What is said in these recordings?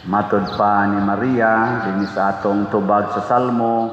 Matod pa ni Maria dinhi sa atong tubag sa Salmo,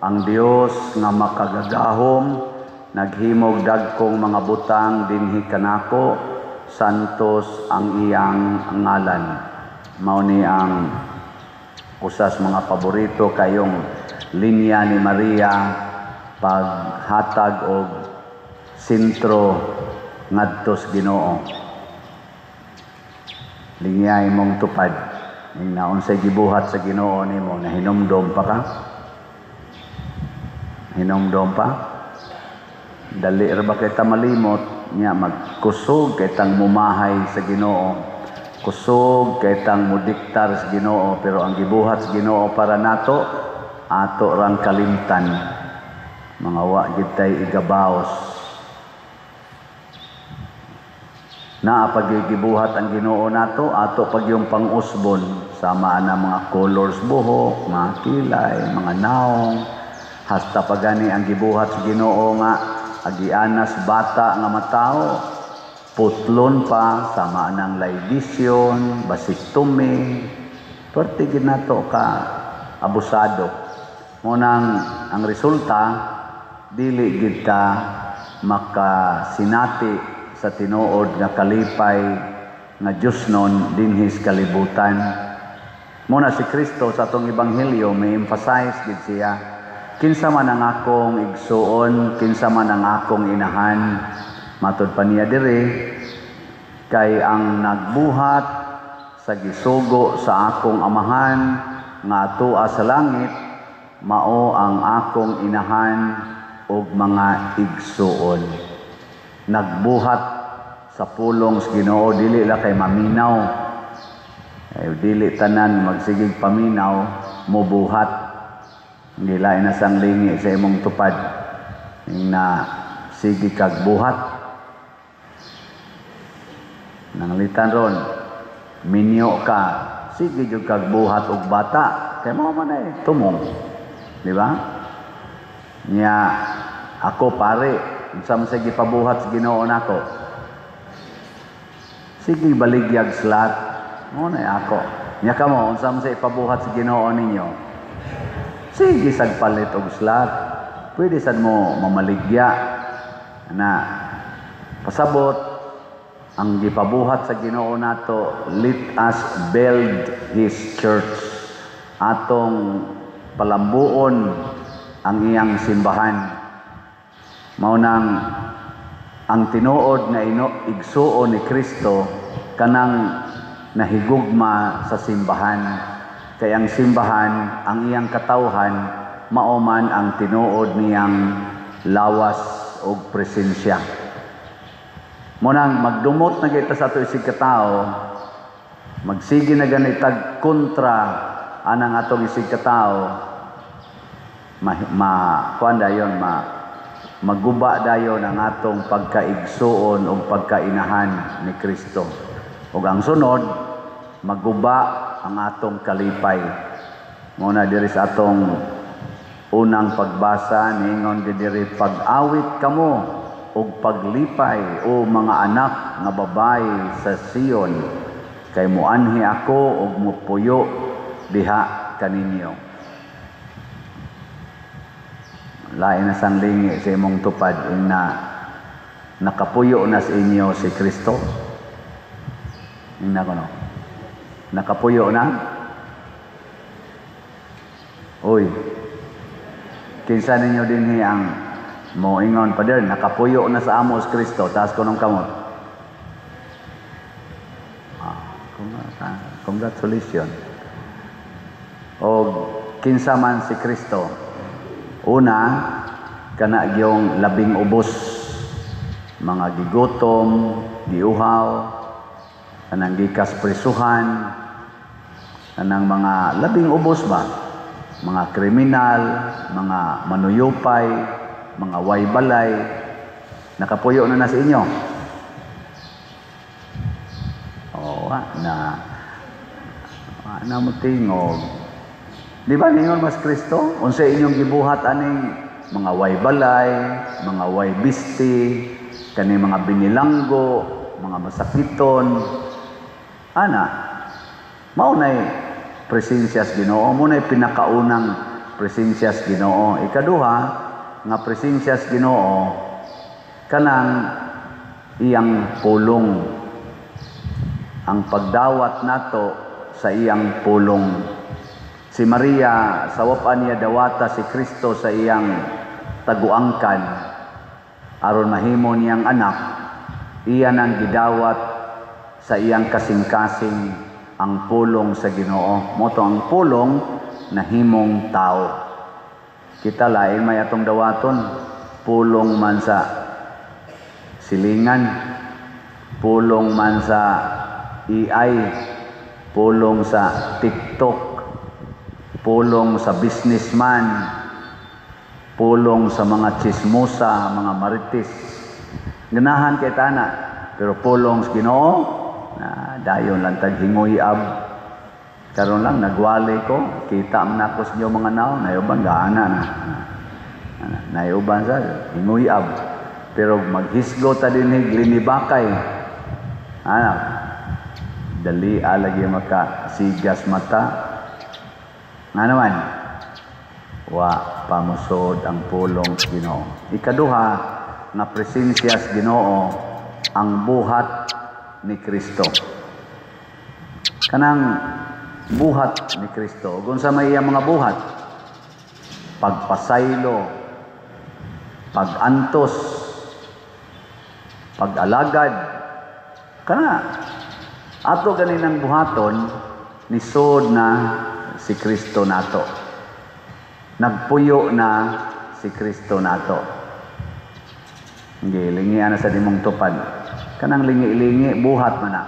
ang Dios nga makagagahom naghimog dagkong mga butang dinhi kanako, santos ang iyang ngalan. Mao ni ang usas mga paborito kayong linya ni Maria paghatag og sentro ngadto sa Ginoo. Linya imong tupad. Ning naunsay gibuhat sa Ginoo nimo, nahinumdom pa ka? Hinumdom pa? Dali ra ba kay ta malimot nya magkusog kay tang mumahay sa Ginoo. Kusog kay tang mudiktar sa Ginoo, pero ang gibuhat sa Ginoo para nato, ato rang kalimtan. Mga wa gid tay igabaos. Naa pagigibuhat ang Ginoo nato, ato pag yung pang-usbon sama na mga colors buhok, mga kilay, mga naong, hasta pagani ang gibuhat sa Ginoo nga agianas bata nga matao, putlon pa sama nang libation, basiktomy, perti gid nato ka abusado. Mo nang ang resulta, dili gid ta makasinati sa tinuod nga kalipay nga Diyos nun dinhi sa kalibutan. Muna si Kristo sa atong ebanghelyo may emphasize gid siya, kinsa man ang akong igsuon, kinsa man ang akong inahan. Matod pa niya diri, kay ang nagbuhat sa gisugo sa akong amahan nga atua sa langit, mao ang akong inahan ug mga igsuon. Nagbuhat sa pulong sa Ginoo, dili la kay maminaw. Eh, dili tanan magsigig paminaw mobuhat. Hindi lain na sang lingi sa imong tupad na sige kag buhat. Nanglitan ron, minyo ka, sige jud kag buhat og bata kay mao man ay tumong, di ba? Nya ako pare, unsa man sa gipabuhat sa Ginoo nako? Sige baligyag slat, mo na ako. Nya kamo, unsa man sa ipabuhat sa Ginoo ninyo? Sige sag palit og slat. Pwede sad mo mamaligya na pasabot ang gipabuhat sa Ginoo nato, let us build His church. Atong palambuon ang iyang simbahan. Mao nang ang tinuod nga igsuon ni Kristo kanang nahigugma sa simbahan. Kay ang simbahan, ang iyang katawhan, mao man ang tinuod niyang lawas og presensya. Mao nang magdumot na kita sa ato isig katao, magsige na ganitag kontra anang atong isig katao, ma, ma kuan dayon, maguba dayon ang atong pagkaigsuon o pagkainahan ni Kristo. Ug ang sunod, maguba ang atong kalipay. Muna diri sa atong unang pagbasa, ningon diri, pag-awit kamo ug paglipay o mga anak nga babayi sa Sion, kay muanhi ako ug mupuyo diha kaninyo. Lain na sang lingi sa imong tupad na nakapuyo na sa inyo si Kristo. Ingna ko no. Nakapuyo na? Uy. Kinsa ninyo dinhi ang moingon, "Pader, nakapuyo na sa amo si Kristo"? Taas ko ng kamot. Ah, congratulations. O kinsa man si Kristo? Una, kana gyung labing ubos, mga gigutom, giuhaw, kanang gikas prisuhan, kanang mga labing ubos ba, mga kriminal, mga manuyupay, mga waybalay, nakapuyo na na sa inyo. Oo, na na mo tingog. Di ba ningon mas Kristo? Unsa inyong gibuhat aning mga waybalay, mga waybisti, kani mga binilanggo, mga masakiton. Ana, mao nay Presensya sa Ginoo mo na pinakaunang presensya sa Ginoo. Ikaduha nga presensya sa Ginoo, kanang iyang pulong, ang pagdawat nato sa iyang pulong. Si Maria, sa wa niya dawata si Kristo sa iyang taguangkan aron mahimo niyang anak, iya nang gidawat sa iyang kasing-kasing ang pulong sa Ginoo. Mao to ang pulong nahimong tao. Kita, lain may atong dawaton, pulong man sa silingan, pulong man sa AI, pulong sa TikTok, pulong sa businessman, pulong sa mga chismosa, mga marites. Ganahan kay tana, pero pulong sa Ginoo na dayon lang tag hinguyab. Karon lang nagwali ko, kita man ako sa inyo mga naon, nayuban gaana na. Nayuban sa hinguyab. Pero maghisgo ta dinhi linibakay. Ana, dali lagi maka sigas mata. Nga naman, wa pamusod ang pulong sa Ginoo. Ikaduha nga presensya sa Ginoo, ang buhat ni Kristo. Kanang buhat ni Kristo. Kung sa may iyang mga buhat, pagpasaylo, pagantos, pag-alagad, kana ato ganinang buhaton, nisod na si Kristo nato. Nagpuyo na si Kristo nato. Hindi, lingian na sa dimong tupad. Kanang lingi-lingi, buhat man na.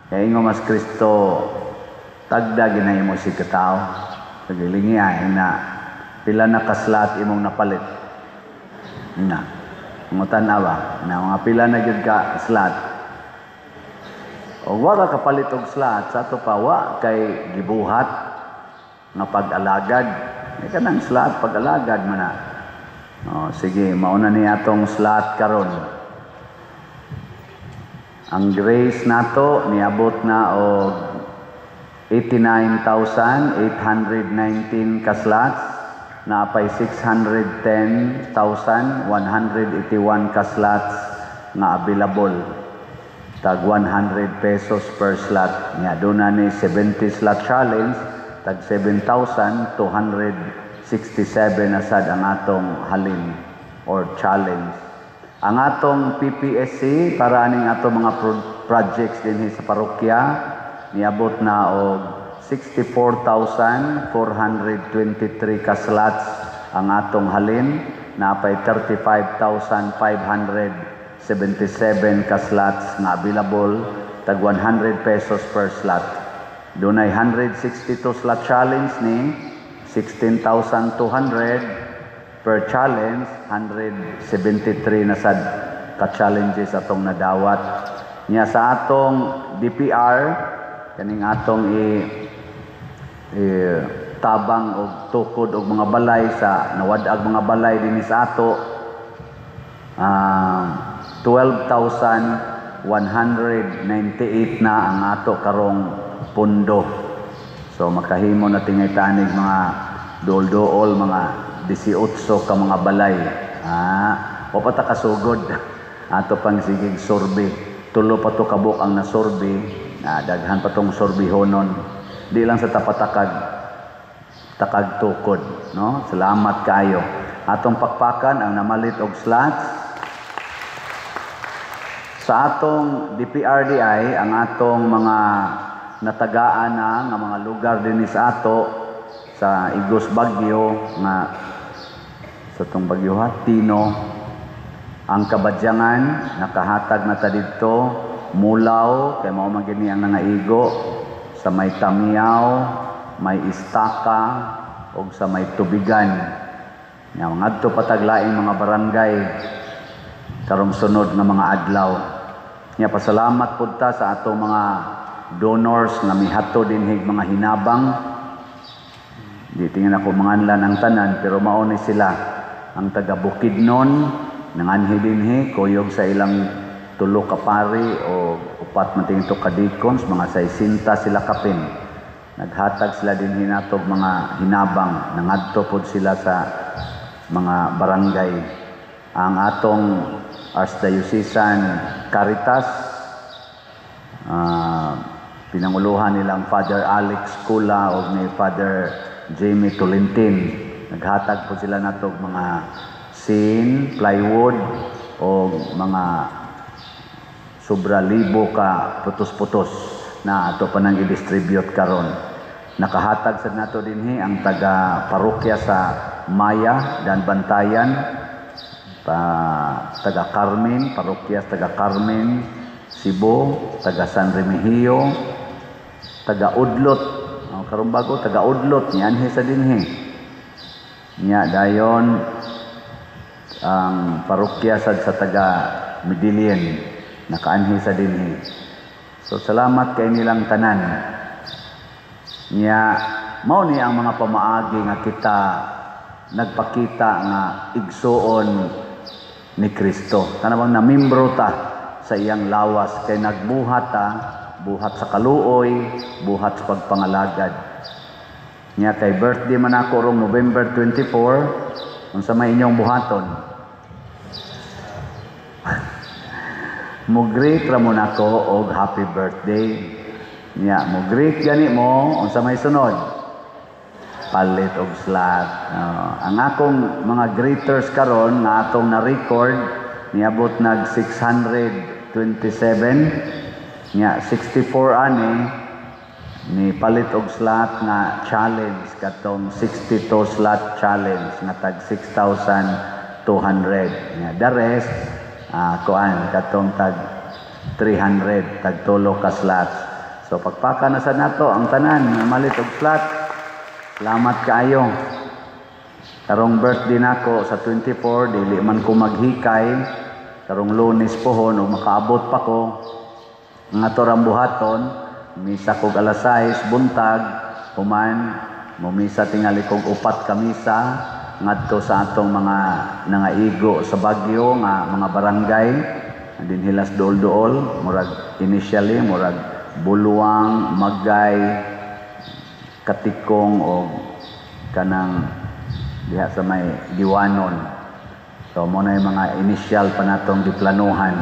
Kaya ingo mas Kristo, tagda ginay mo si katao. Pag-lingi ay na, pila na ka-slot imong napalit. Na. Ngutan na ba? Na mga pila na gyud ka slot. O wa ka kapalit og slot sa ato pa, wa kay gibuhat nga pag-alagad. May kanang slot pag-alagad man na. O, sige, mauna ni atong slot karon. Ang grace nato niabot na og 89,819 ka slots, naapay 610,181 ka slots nga available. Tag 100 pesos per slot. Nya doon na ni 70 slot challenge, tag 7,267 na sad ang atong halin or challenge. Ang atong PPSC para aning atong mga projects dinhi sa parokya niabot na og 64,423 ka slots ang atong halin, napay 35,577 ka slots nga available, tag 100 pesos per slot. Dunay 162 slot challenge ni 16,200 per challenge, 173 na sad ka challenges atong nadawat. Nya sa atong DPR, kaning atong i tabang og tukod og mga balay sa nawad-ag mga balay dinhi sa ato, 12,198 na ang ato karong pundo. So makahimo na tingay tanig mga duol-duol mga 18 ka mga balay. Wa pa ta kasugod. Ato pang sigig survey. Tulo pa to kabuk ang nasurvey. Daghan pa tong surveyhonon. Di lang sa tapatakag takag tukod, no? Salamat kayo. Atong pakpakan ang namalit og slots. Sa atong DPRDI, ang atong mga natagaan na nga mga lugar dinhi sa ato sa Igos Bagyo nga sa tong Bagyo ha, Tino, ang Kabadyangan nakahatag na ta didto, Mulaw kay mao man gini ang nangaigo sa may Tamiyaw, may Istaka ug sa may Tubigan. Nya ngadto pataglaing mga barangay karong sunod nga mga adlaw. Nya pasalamat pud ta sa atong mga donors nga mihato dinhig mga hinabang. Di tingnan ako manganlan ang tanan, pero mao ni sila ang taga Bukidnon nanganhi dinhi kuyog sa ilang tulo ka pari o upat man tingin to ka deacons, mga 60 sila kapin. Naghatag sila dinhi nato og mga hinabang, nangadto pod sila sa mga barangay. Ang atong Archdiocesan Caritas, pinanguluhan nilang Father Alex Kula o ni Father Jamie Tolentin. Naghatag po sila nato og mga sin, plywood o mga sobra libo ka putos-putos na ato pa nang i-distribute karon. Nakahatag sa nato dinhi ang taga parokya sa Maya dan Bantayan, pa taga Carmen, parokya sa taga Carmen, Cebu, taga San Remigio, taga Udlot. Oh, karon bago taga Udlot nianhi sa dinhi. Nya dayon ang parokya sad sa taga Medellin nakaanhi sa dinhi. So salamat kay nilang tanan. Nya mao ni ang mga pamaagi nga kita nagpakita nga igsuon ni Kristo. Kanabang namimbro ta sa iyang lawas kay nagbuhat ta, buhat sa kaluoy, buhat sa pagpangalagad. Nya kay birthday man ako rong November 24, unsa may inyong buhaton? Mo-greet ra mo nako og happy birthday. Nya mo-greet gani mo, unsa may sunod? Palit og slot. Ang akong mga greeters karon nga atong na-record niabot nag 627. Nya 64 ani ni palit og slot nga challenge, katong 62 slot challenge nga tag 6,200. Nya the rest, kuan, katong tag 300, tag tulo ka slots. So pagpaka na sa nato ang tanan nga malit og slot. Salamat kaayo. Karong birthday nako sa 24, dili man ko maghikay. Karong Lunes pohon ug makaabot pa ko. Ang ato rang buhaton, misa kog alas 6 buntag, human mumisa tingali kog upat ka misa ngadto sa atong mga nangaigo sa Bagyo nga mga barangay dinhilas duol-duol, murag initially murag Buluang, Magay, Katikong o kanang diha sa may Diwanon. So mo na yung mga initial pa natong giplanuhan.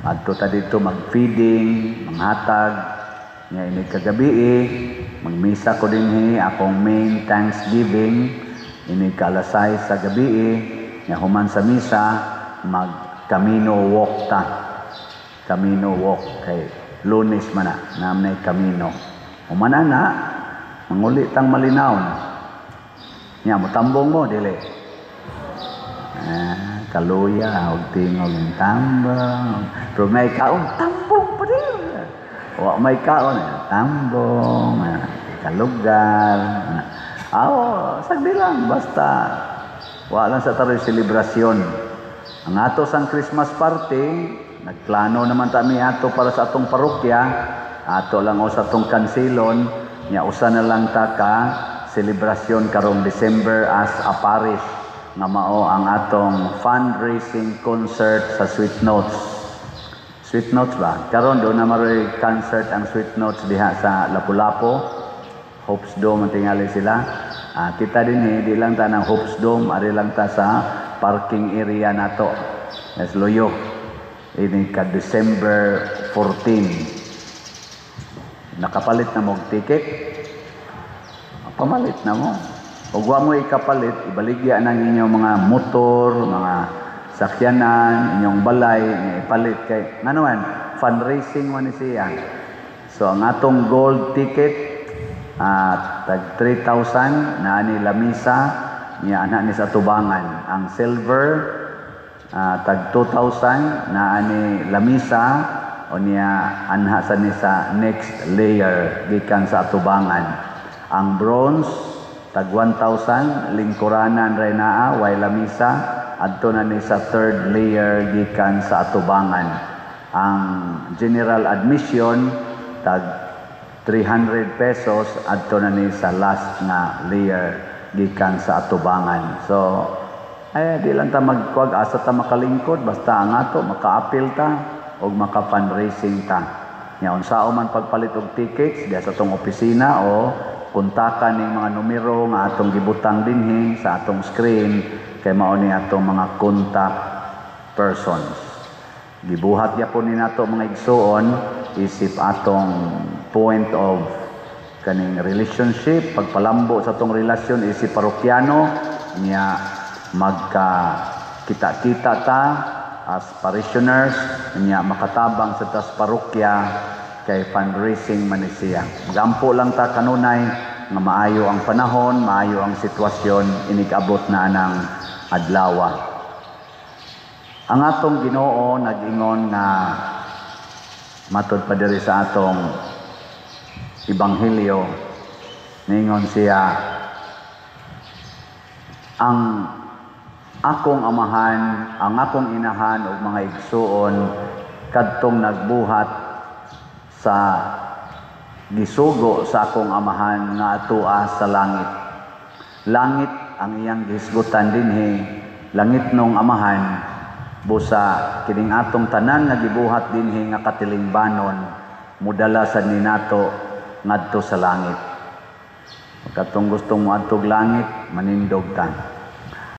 Adto ta dito mag-feeding, manghatag, nya inig kagabi, magmisa ko dinhi akong main Thanksgiving inig ka alas 6 sa gabi, nya human sa misa mag Camino walk ta. Camino walk kay Lunes man na, naam Camino. Human na manguli tang malinawon. Nya motambong mo dili? Kaluya og tingog ng tambong. Pero may kaon, tambong pa din. Wa may kaon, tambong, kalugar. Aw, sagdi lang basta wa lang sa taroy selebrasyon. Ang ato sang Christmas party, nagplano naman ta mi ato para sa atong parokya, ato lang o sa atong kansilon, nya usa na lang ta ka selebrasyon karong December as a parish nga mao ang atong fundraising concert sa Sweet Notes. Sweet Notes ba? Karon do na maroy concert ang Sweet Notes diha sa Lapu-Lapu. Hopes Dome ang tingali sila. Kita din eh, di lang ta ng Hopes Dome, ari lang ta sa parking area nato. Yes, Luyo. Ini ka December 14. Nakapalit na mo og ticket? Pamalit na mo. Ug wa mo ikapalit, ibaligya nang inyong mga motor, mga sakyanan, inyong balay, ipalit kay ngano man, fundraising man ni siya. So ang atong gold ticket, tag 3,000 na ni lamisa niya ana ni sa tubangan. Ang silver, tag 2,000 na ani lamisa o niya anha sa ni sa next layer gikan sa atubangan. Ang bronze tag 1,000, lingkuranan ray naa, way lamisa, adto na ni sa third layer gikan sa atubangan. Ang general admission tag 300 pesos, adto na ni sa last nga layer gikan sa atubangan. So ay di lang ta magkuag asa ta makalingkod, basta ang ato makaapil ta og maka-fundraising ta. Nya unsao man pagpalit og tickets diha sa atong opisina o kontakan ning mga numero nga atong gibutang dinhi sa atong screen kay mao ni atong mga contact persons. Gibuhat gyapon ni nato, mga igsuon, isip atong point of kaning relationship, pagpalambo sa atong relasyon isip parokyano nya magka kita-kita ta as parishioners nya makatabang sa tas parokya kay fundraising man ni siya. Magampo lang ta kanunay nga maayo ang panahon, maayo ang sitwasyon inig-abot na anang adlawa. Ang atong Ginoo nag-ingon nga matod pa diri sa atong ebanghelyo, ningon siya, "Ang akong amahan, ang akong inahan ug mga igsuon kadtong nagbuhat sa gisugo sa akong Amahan nga atoa sa langit." Langit ang iyang gihisgutan dinhi, langit nong Amahan, busa kining atong tanan nga gibuhat dinhi nga katilingbanon mudala sad ni nato ngadto sa langit. Katong gustong moadtog langit, manindog ta.